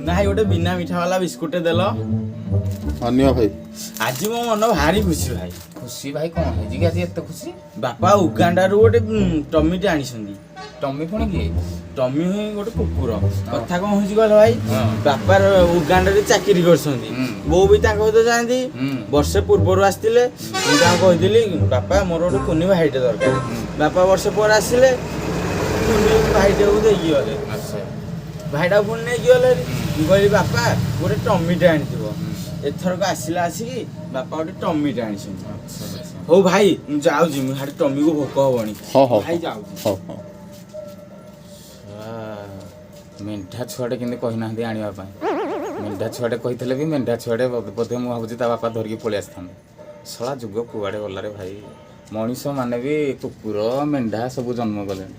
ନା ଭାଇ, ଗୋଟେ ବିନା ମିଠା ବାଲା ବିସ୍କୁଟ ଦେଲ। ହଁ, ନିଅ ଭାଇ। ଆଜି ମୋ ମନ ଭାରି ଖୁସି ଭାଇ। ଖୁସି ଭାଇ, କଣ ହେଇଛି କି ଆଜି ଏତେ ଖୁସି? ବାପା ଉଗାଣ୍ଡାରୁ ଗୋଟେ ଟମିଟେ ଆଣିଛନ୍ତି। ଟମି ପୁଣି କିଏ? ଟମି ହିଁ ଗୋଟେ କୁକୁର। କଥା କଣ ହଉଛି କହିଲ ଭାଇ? ବାପା ଉଗାଣ୍ଡାରେ ଚାକିରି କରିଛନ୍ତି। ବୋଉ ବି ତାଙ୍କ ସହିତ ଯାଆନ୍ତି। ବର୍ଷେ ପୂର୍ବରୁ ଆସିଥିଲେ। ମୁଁ ତାଙ୍କୁ କହିଥିଲି, ବାପା, ମୋର ଗୋଟେ କୁନି ଭାଇଟେ ଦରକାର। ବାପା ବର୍ଷେ ପରେ ଆସିଲେ, କୁନି ଭାଇଟାକୁ ଦେଇକି ଗଲେ। ଭାଇଟାକୁ ପୁଣି ନେଇକି ଗଲେ। ମୁଁ କହିଲି, ବାପା, ଗୋଟେ ଟମିଟେ ଆଣିଥିବ। ଏଥରକ ଆସିଲା ଆସିକି ବାପା ଗୋଟେ ଟମିଟେ ଆଣିଛନ୍ତି। ଆଚ୍ଛା ଆଚ୍ଛା ହଉ ଭାଇ, ମୁଁ ଯାଉଛି। ମୁଁ ହାଡେ ଟମିକୁ ଭୋକ ହବଣି। ହଉ ହଉ ଭାଇ, ଯାଉଛି। ହଉ ହଉ। ମେଣ୍ଢା ଛୁଆଟେ କେମିତି କହିନାହାନ୍ତି ଆଣିବା ପାଇଁ? ମେଣ୍ଢା ଛୁଆଟେ କହିଥିଲେ ବି ମେଣ୍ଢା ଛୁଆଟେ ବୋଧେ ମୁଁ ଭାବୁଛି ତା ବାପା ଧରିକି ପଳେଇ ଆସିଥାନ୍ତେ। ଶଳା ଯୁଗ କୁଆଡ଼େ ଗଲାରେ ଭାଇ! ମଣିଷ ମାନେ ବି କୁକୁର, ମେଣ୍ଢା ସବୁ ଜନ୍ମ କଲେଣି।